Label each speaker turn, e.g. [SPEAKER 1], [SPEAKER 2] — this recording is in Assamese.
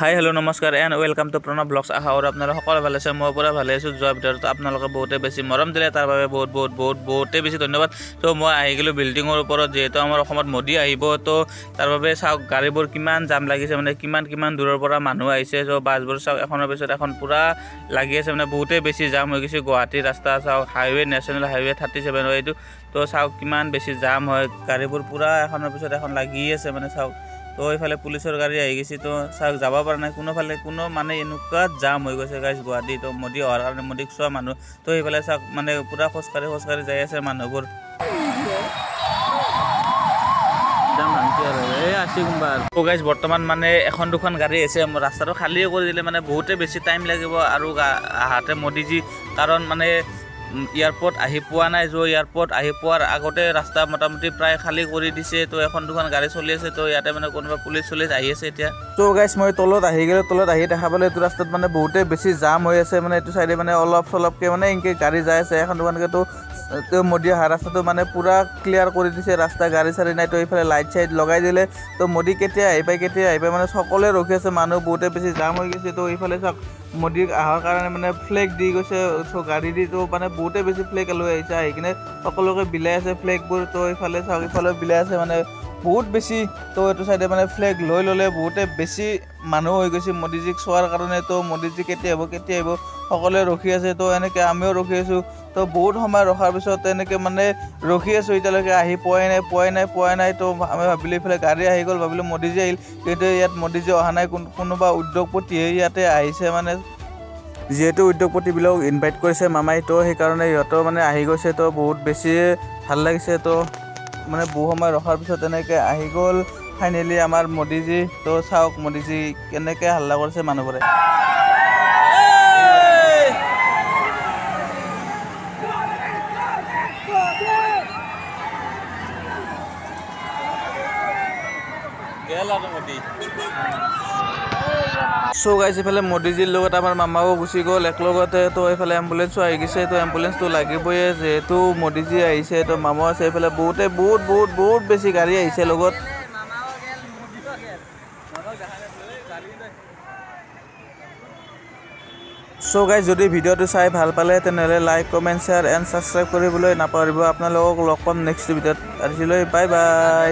[SPEAKER 1] হাই হেল্ল' নমস্কাৰ and welcome to Pranab blogs. আশা কৰোঁ আপোনালোক সকলো ভালে আছে, মই পুৰা ভালে আছোঁ। যোৱাৰ ভিতৰত আপোনালোকে বহুতে বেছি মৰম দিলে, তাৰ বাবে বহুত বহুত বহুত বহুতেই বেছি ধন্যবাদ। ত' মই আহি গ'লোঁ বিল্ডিঙৰ ওপৰত, যিহেতু আমাৰ অসমত মোদী আহিব, ত' তাৰ বাবে চাওক গাড়ীবোৰ কিমান জাম লাগিছে, মানে কিমান কিমান দূৰৰ পৰা মানুহ আহিছে। চ' বাছবোৰ চাওক এখনৰ পিছত এখন পূৰা লাগি আছে, মানে বহুতেই বেছি জাম হৈ গৈছে। গুৱাহাটীৰ ৰাস্তা চাওক, হাইৱে, নেশ্যনেল হাইৱে 37 হয় এইটো। ত' চাওক কিমান বেছি জাম হয়, গাড়ীবোৰ পূৰা এখনৰ পিছত এখন লাগি আছে, মানে চাওক। তো এইফালে পুলিচৰ গাড়ী আহি গৈছে, তো চাওক যাব পৰা নাই কোনোফালে, কোনো মানে এনেকুৱা জাম হৈ গৈছে গাইজ গুৱাহাটী। তো মোদী অহাৰ কাৰণে মোদীক চোৱা মানুহ। তো এইফালে চাওক মানে পূৰা খোজকাঢ়ি খোজকাঢ়ি যাই আছে মানুহবোৰ। তো গাইজ বৰ্তমান মানে এখন দুখন গাড়ী আছে, ৰাস্তাটো খালীয়ে কৰি দিলে, মানে বহুতে বেছি টাইম লাগিব আৰু আহাতে মোদীজী, কাৰণ মানে এয়াৰপৰ্ট আহি পোৱা নাই। য' এয়াৰপৰ্ট আহি পোৱাৰ আগতে ৰাস্তা মোটামুটি প্ৰায় খালী কৰি দিছে। তো এখন দুখন গাড়ী চলি আছে। তো ইয়াতে মানে কোনোবা পুলিচ চুলিচ আহি আছে এতিয়া। তো গাইজ মই তলত আহি গ'লো, তলত আহি দেখা পালোঁ এইটো ৰাস্তাত মানে বহুতেই বেছি জাম হৈ আছে। মানে এইটো চাইডে মানে অলপ চলপকৈ মানে এনেকৈ গাড়ী যাই আছে এখন দুখনকৈ। তো মোদী অহা ৰাস্তাটো মানে পূৰা ক্লিয়াৰ কৰি দিছে, ৰাস্তা গাড়ী চাড়ী নাই। তো এইফালে লাইট চাইট লগাই দিলে। তো মোদী কেতিয়া আহি পায়, কেতিয়া আহি পায়, মানে সকলোৱে ৰখি আছে, মানুহ বহুতে বেছি জাম হৈ গৈছে। তো এইফালে চাওক মোদীক অহাৰ কাৰণে মানে ফ্লেগ দি গৈছে, গাড়ী দি। তো মানে বহুতে বেছি ফ্লেগ লৈ আহিছে, আহি কিনে সকলোকে বিলাই আছে ফ্লেগবোৰ। তো এইফালে চাওক, ইফালেও বিলাই আছে, মানে বহুত বেছি। তো এইটো চাইডে মানে ফ্লেগ লৈ ল'লে বহুতে বেছি মানুহ হৈ গৈছে মোদীজীক চোৱাৰ কাৰণে। তো মোদীজী কেতিয়া আহিব, কেতিয়া আহিব, সকলোৱে ৰখি আছে। তো এনেকৈ আমিও ৰখি আছোঁ। তো বহুত সময় ৰখাৰ পিছত তেনেকৈ মানে ৰখি আছোঁ, এতিয়ালৈকে আহি পোৱাই নাই, পোৱাই নাই, পোৱাই নাই। তো আমি ভাবিলোঁ এইফালে গাড়ী আহি গ'ল, ভাবিলোঁ মোদীজী আহিল, কিন্তু ইয়াত মোদীজী অহা নাই। কোনোবা উদ্যোগপতিয়ে ইয়াতে আহিছে, মানে যিহেতু উদ্যোগপতিবিলাকক ইনভাইট কৰিছে মামাই, তো সেইকাৰণে সিহঁতেও মানে আহি গৈছে। তো বহুত বেছি ভাল লাগিছে। তো মানে বহু সময় ৰখাৰ পিছত তেনেকৈ আহি গ'ল ফাইনেলি আমাৰ মোদীজী। তো চাওক মোদীজী কেনেকৈ হাল্লা কৰিছে মানুহবোৰে। চ' গাইজ এইফালে মোদীজীৰ লগত আমাৰ মামাও গুচি গ'ল একেলগতে। তো এইফালে এম্বুলেঞ্চো আহি গৈছে, তো এম্বুলেঞ্চটো লাগিবই যিহেতু মোদীজী আহিছে। তো মামাও আছে এইফালে, বহুতে বহুত বহুত বহুত বেছি গাড়ী আহিছে লগত। চ' গাইজ যদি ভিডিঅ'টো চাই ভাল পালে তেনেহ'লে like, comment, share and subscribe কৰিবলৈ নাপাহৰিব। আপোনালোকক লগ পাম নেক্সট ভিডিঅ'ত। আজিলৈ বাই বাই।